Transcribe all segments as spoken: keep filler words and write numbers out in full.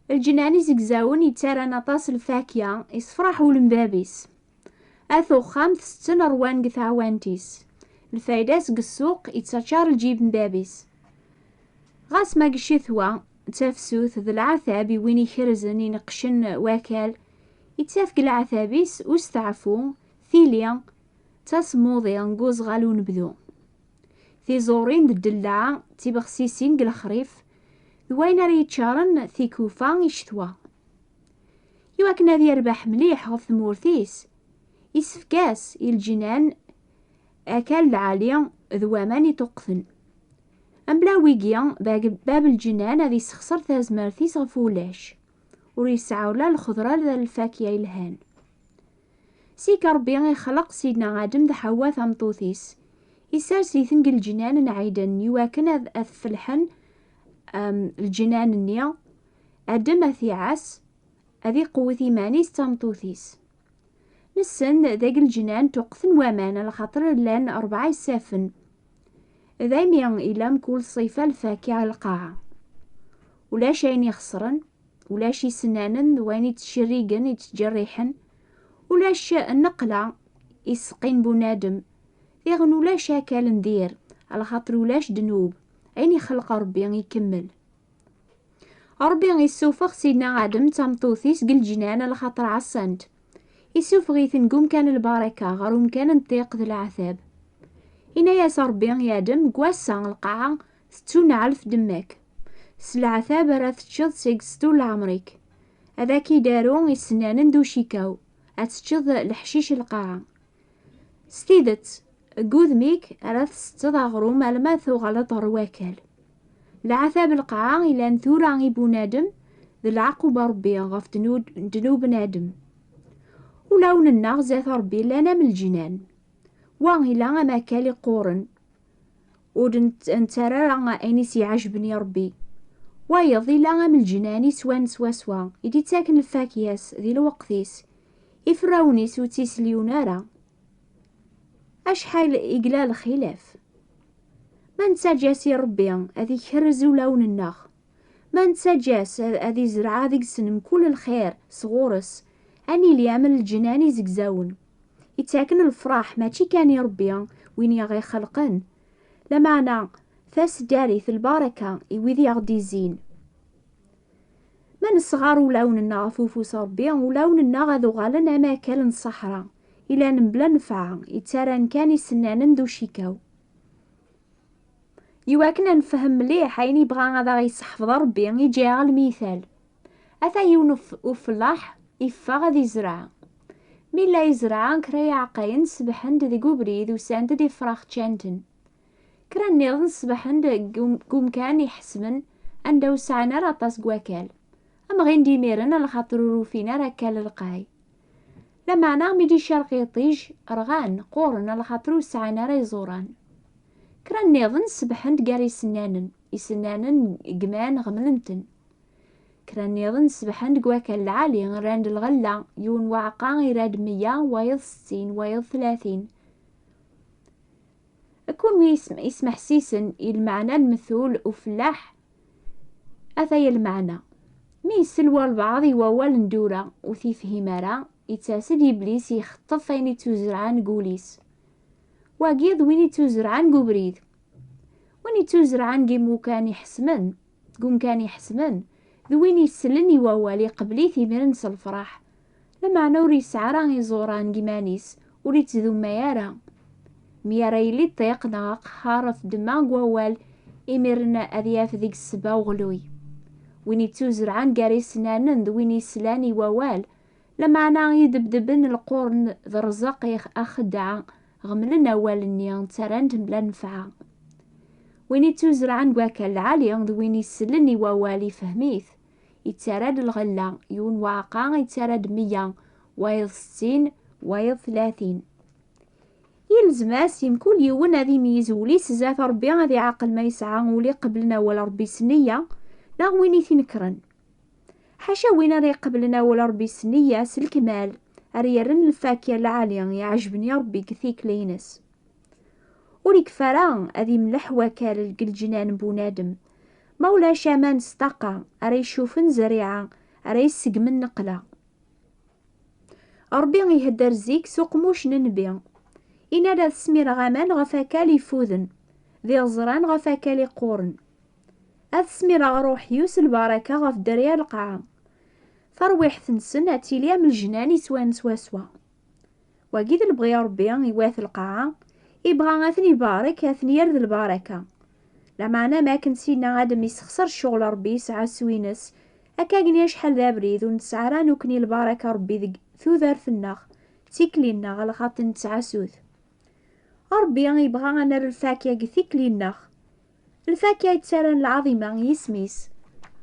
Lǧinan izegzawen yettarran aṭas lfakya, isefraḥ wul n bab-is. At uxxam tetten ṛwan deg tɛawant-is. Lfayda-s deg ssuq yettaččar lǧib n bab-is. Ɣas ma deg ccetwa, d tafsut d leɛtab i win ikerzen ineqqcen wakal, ittaf deg leɛtab-is usteɛfu, tili, d tasemmuḍi deg uẓɣal unebdu. Tiẓurin d ddellaɛ d tibexsisin deg lexrif, d wayen ara yeččaren tikufa i ccetwa. Iwakken ad yerbeḥ mliḥ ɣef tmurt-is, isefk-as i lǧinan akal lɛali d waman iṭuqten. Mebla wigi, bag-, bab lǧinan ad isexṣer tazmert-is ɣef wulac, ur yesɛa ula lxeḍra la lfakya yelhan. Seg Ṛebbi ixleq Sidna Adem d Ḥewwa tameṭṭut-is, isers-iten deg lǧinan n ɛiden iwakken ad, ad felḥen, am, lǧinan-nni, Adem ad t-iɛass, ad iqewwet iman-is d tameṭṭut-is. Nessen deg lǧinan ṭuqqten waman, alaxaṭer llan ṛebɛa isafen. Daymi ila mkul ṣṣifa lfakya lqaɛa. Ulac ayen ixeṣren, ulac isennanen d wayen ittcerrigen, ittǧerriḥen, ulac nneqla iseqqin bunadem, diɣen ulac akal n dir, alaxaṭer ulac ddnub, ayen ixelq Ṛebbi ikemmel. Ṛebbi issufeɣ Sidna Adem d tameṭṭut-is deg lǧinan alaxaṭer ɛeṣṣan-t. Issufeɣ-iten deg umkan n lbaraka ɣer umkan n ṭṭiq d leɛtab. Inna-yas Ṛebbi i Adem, deg wass-a lqaɛa tettuneɛl f ddemma-k. S leɛtab ara teččeḍ seg stul leɛmer-ik. Ad ak-id-aru isennanen d ucikaw, ad teččeḍ leḥcic lqaɛa. S tidet, deg udem-ik ara tsetteḍ aɣrum alma tuɣaleḍ ɣer wakal. Leɛtab lqaɛa ilan tura i bunadem d leɛquba Ṛebbi ɣef ddnu-, ddnub n Adem. Ulawen-nneɣ zdat Ṛebbi llan am lǧinan. Wa ila amakal iqquren, ur d-nett-, nettarra ara ayen i s-iɛejben i Ṛebbi. Wayeḍ ila am lǧinan iswan swaswa, i d-ittaken lfakya-s di lweqt-is, iferrawen-is ur tt-isliyun ara. Acḥal i yella lxilaf! Ma nettaǧǧa-s i Ṛebbi ad ikerrez ulawen-nneɣ, ma nettaǧǧa-s ad, ad izreɛ deg-sen mkul lxir sɣur-s, ad nili am lǧinan izegzawen. Ittaken lefraḥ mačči kan i Ṛebbi, win i aɣ-ixelqen, lameɛna taseddarit, lbaraka i wid i aɣ-d-izzin. Ma nesɣar ulawen-nneɣ ɣef ufus Ṛebbi, ulawen-nneɣ ad uɣalen am akal n ṣṣeḥra, ilan mebla nnfeɛ, ittarran kan isennanen d ucikaw. Iwakken ad nefhem mliḥ ayen yebɣa ad aɣ-yesseḥfeḍ Ṛebbi, iǧǧa-aɣ lmital. Ata yiwen uf-, ufellaḥ iffeɣ ad izreɛ. Mi yella yezreɛ, kra iɛeqqayen sebḥen-d deg ubrid, usan-d d ifrax ččan-ten. Kra nniḍen sebḥen-d deg um-, deg umkan iḥesmen, anda ur sɛan ara aṭas n wakal. Am ɣin-d imiren, alaxaṭer ur ufin ara akal lqay. Lameɛna mi d-icerq yiṭij, rɣan, qquren, alaxaṭer ur sɛan ara iẓuran. Kra nniḍen sebḥen-d gar isennanen, isennanen gman ɣemlen-ten. Kra nniḍen sebḥen-d deg wakal lɛali, rran-d lɣella, yiwen waɛeqqa irad meyya, wayeḍ settin, wayeḍ tlatin. Kunwi ism-, ismeḥsisen i lmeɛna n lmetul ufellaḥ, ataya lmeɛna. Mi yessel walbeɛḍ i wawal n Dura, ur t-yefhim ara, ittas-d Iblis ixeṭṭef ayen ittuzerɛen deg wul-is. Wagi d win ittuzerɛen deg ubrid. Win ittuzerɛen deg imukan iḥesmen, deg umkan iḥesmen, d win isellen i wawal, iqbel-it imiren s lefraḥ, lameɛna ur yesɛi ara iẓuran deg iman-is, ur ittdumma ara. Mi ara yili ṭṭiq neɣ aqehhar ɣef ddemma deg wawal, imiren ad yaf deg ssebba uɣluy. Win ittuzerɛen gar isennanen d win islan i wawal, lameɛna idebdeben lqurn d rrzeq ix-, axeddaɛ, ɣemlen awal-nni, ttarran-t mebla nnfeɛ. Win ittuzerɛen deg wakal lɛali d win isellen i wawal ifhem-it, ittarra-d lɣella, yiwen waɛeqqa ittarra-d meyya, wayeḍ settin, wayeḍ tlatin. Yelzem-as i mkul yiwen ad imeyyez wul-is zdat Ṛebbi, ad iɛqel ma yesɛa ul iqeblen awal Ṛebbi s nneyya, neɣ win i t-inekren. Ḥaca win ara iqeblen awal Ṛebbi s nneyya, s lekmal, ara yerren lfakya lɛali iɛejben i Ṛebbi deg tikla-ines. Ur ikfi ara ad imleḥ wakal deg lǧinan n bunadem, Ma ulac aman s ṭṭaqa ara icufen zerriɛa, ara iseggmen nneqla. Ṛebbi ihedder zik s uqemmuc n nnbi. Inna-d: "Ad smireɣ aman ɣef akal ifuden, d iɣeẓran ɣef akal iqquren. Ad smireɣ ṛṛuḥ-iw s lbaraka ɣef dderya n lqaɛa. Tarwiḥt-nsen ad tili am lejnan iswan swaswa." Wagi d lebɣi Ṛebbi i wat lqaɛa, ibɣa ad ten-ibarek, ad ten-yerr d lbaraka. Lameɛna, mi akken Sidna Adem issexṣer ccɣel Ṛebbi yesɛa s win-is, akka agni acḥal d abrid ur nesɛi ara nekni lbaraka Ṛebbi deg tudert-nneɣ, d tikli-nneɣ, alaxaṭer nettɛasu-t. Ṛebbi ibɣa ad nerr lfakya deg tikli-nneɣ. Lfakya yettarran lɛaḍima i yisem-is,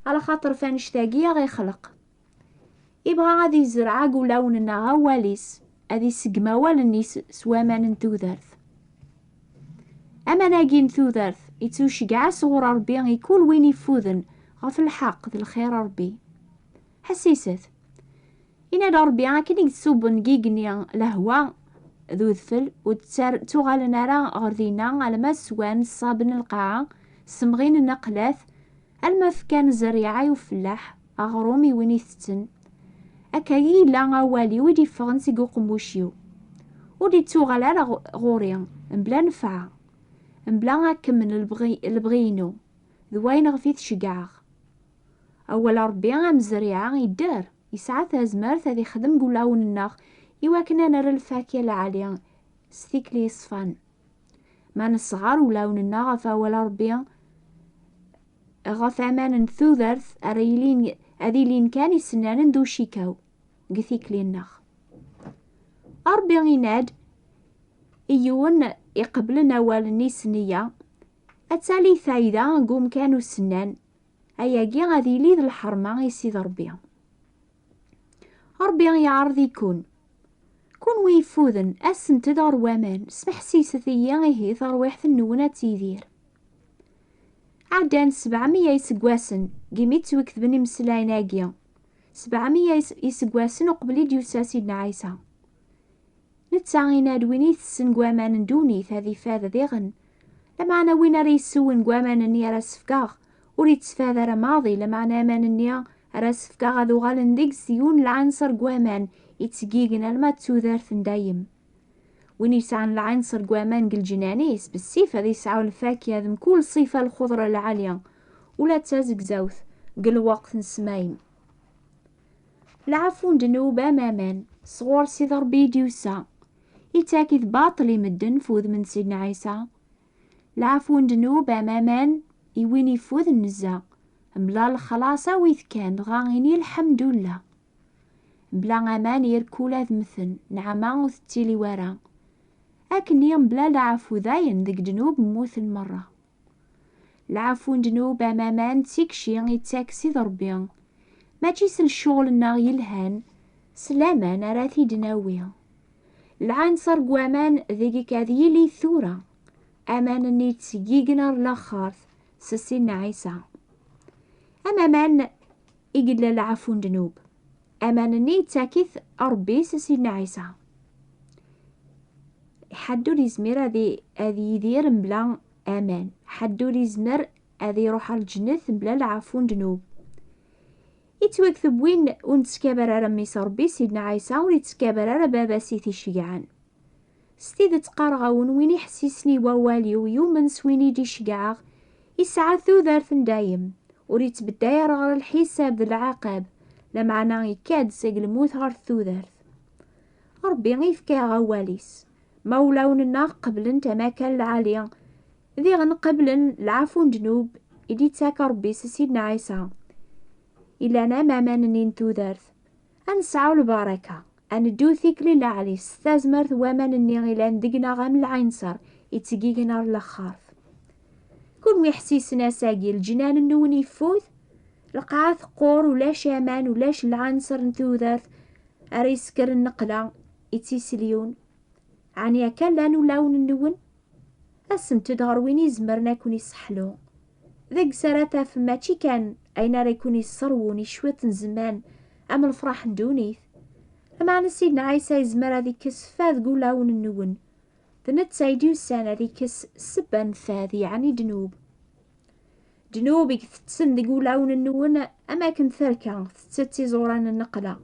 alaxaṭer f annect-agi i aɣ-ixleq. Ibɣa ad izreɛ deg wulawen-nneɣ awal-is, ad iseggem awal-nni s, s waman n tudert. Aman-agi n tudert ittuceggeɛ sɣur Ṛebbi i kul win ifuden ɣef lḥeqq d lxir Ṛebbi. Ḥessiset. Inna-d Ṛebbi akken i yettṣubben deg igenni lehwa d udfel, ur ttar-, ttuɣalen ara ɣer dinna alma swan ṣṣaben n lqaɛa, semɣin nneqlat, alma fkan zerriɛa i ufellaḥ, aɣrum i win itetten. Akka i yella awal-iw i d-iffɣen seg uqemmuc-iw. Ur d-ittuɣal ara ɣ-, ɣur-i, mebla nnfeɛ, mebla ad kemmel lebɣi, lebɣi-inu, d wayen ɣef i tceggɛeɣ. Awal n Ṛebbi am zerriɛa idder, yesɛa tazmert ad ixdem deg wulawen-nneɣ i wakken ad nerr lfakya lɛali s tikli yeṣfan. Ma nesɣer ulawen-nneɣ ɣef awal n Ṛebbi, ɣef aman n tudert ara yilin, ad ilin kan isennanen d ucikaw deg tikli-nneɣ. Ṛebbi inna-d i yiwen iqeblen awal-nni s nneyya, ad tali tayda deg umkan usennan, ayagi ad yili d lḥerma i Sidi Ṛebbi. Ṛebbi yeɛreḍ-iken. Kunwi ifuden, asent-d ɣer waman, smeḥsiset-iyi ihi tarwiḥt-nwen ad tidir. Ɛeddan sebɛemya iseggasen, gimi ttwaketben imeslayen-agi. Sebɛemya is-, iseggasen uqbel i d-yusa Sidna Ɛisa. Netta inna-d win itessen deg waman n ddunit ad ifad diɣen. Lameɛna win ara yessewwen deg waman-nni ara sefkeɣ, ur ittfad ara maḍi, lameɛna aman-nni ara sefkeɣ ad uɣalen deg-s yiwen lɛinṣer deg waman ittgigin alma d tudert n dayem. Win yesɛan lɛinṣer deg waman deg lǧinan-is, bessif ad yesɛu lfakya d mkul ṣifa lxuḍra lɛali, ula d tazegzawt deg lweqt n ssmayem. Lɛafu n ddnub am aman, sɣur Sidi Ṛebbi i d-yusa, ittak-it baṭel i medden f udem n Sidna Ɛisa. Lɛafu n ddnub am aman i win ifuden nezzeh, mebla lexlaṣ awi-t kan, dɣa ini lḥemdullah. Mebla aman irkul ad mmten, neɛma ur tettili wara. Akken-nni mebla lɛafu dayen deg ddnub mmuten merra. Lɛafu n ddnub am aman d tikci ittak Sidi Ṛebbi, mačči s lecɣel-nneɣ yelhan, s laman ara t-id-nawi. Lɛinṣer n waman deg-k ad yili tura, aman-nni yettgigin ar laxert s Sidna Ɛisa. Am aman i yella lɛafu n ddnub, aman-nni yettak-it Ṛebbi s Sidna Ɛisa. Ḥedd ur yezmir ad i-, ad yidir mebla aman. Ḥedd ur yezmir ad iruḥ ar lǧennet mebla lɛafu n ddnub. Ittwakteb win ur nettkabar ara mmi-s Ṛebbi, Sidna Ɛisa, ur ittkabar ara baba-s i t-iceggɛen. S tidet qqareɣ-awen, win iḥessisen i wawal-iw, yumen s win i d-iceggɛeɣ, isɛa tudert n dayem, ur ittbedday ara ɣer lḥisab d lɛaqab, lameɛna ikka-d seg lmut ɣer tudert. Ṛebbi ifka-aɣ awal-is. Ma ulawen-nneɣ qeblen-t am akal lɛali, diɣen qeblen lɛafu n ddnub i d-ittak Ṛebbi s Sidna Ɛisa. Ilan am aman-nni n tudert. Ad nesɛu lbaraka, ad neddu tikli lɛali s tazmert n waman-nni ilan deg-neɣ am lɛinṣer ittgigin ar laxert. Kunwi ḥessisen ass-agi, lǧinan-nwen ifut, lqaɛa teqqur, ulac aman, ulac lɛinṣer n tudert ara isekren nneqla i tt-iselyun. Ɛni akka llan ulawen-nwen? Asent-d ɣer win izemren ad ken-isseḥlu. Deg-s ara tafem mačči kan ayen ara ken-isserwun i cwiṭ n zzman am lefraḥ n ddunit. Lameɛna Sidna Ɛisa yezmer ad ikkes fad deg ulawen-nwen. D netta i d-yusan ad ikkes ssebba n fad, yeɛni ddnub. Ddnub i itetten deg wulawen-nwen, am akken terka tettett iẓuran n nneqla.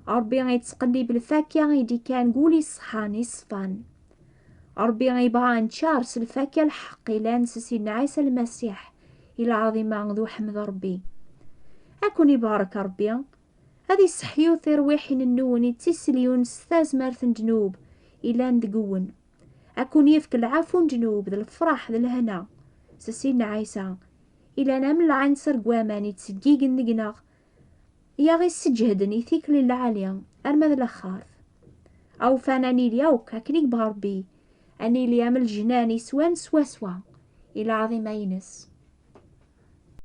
Ṛebbi yettqellib lfakya i d-ikkan deg wul iṣeḥḥan iṣfan. Ṛebbi yebɣa ad neččar s lfakya lḥeqq ilan s Sidna Ɛisa Lmasiḥ, i lɛaḍima d uḥemd Ṛebbi. Ad ken-ibarek Ṛebbi, ad isseḥyu tirwiḥin-nwen i ttiselyun s tazmert n ddnub ilan deg-wen. Ad ken-yefk lɛafu n ddnub d lefraḥ d lehna s Sidna Ɛisa, ilan am lɛinṣer n waman i ttṣeggigen deg-neɣ, i aɣ-isseǧhden i tikli n lɛali arma d laxert. Awfan ad nili akk akken i yebɣa Ṛebbi, ad nili am lejnan iswan swaswa i lɛaḍima-ines.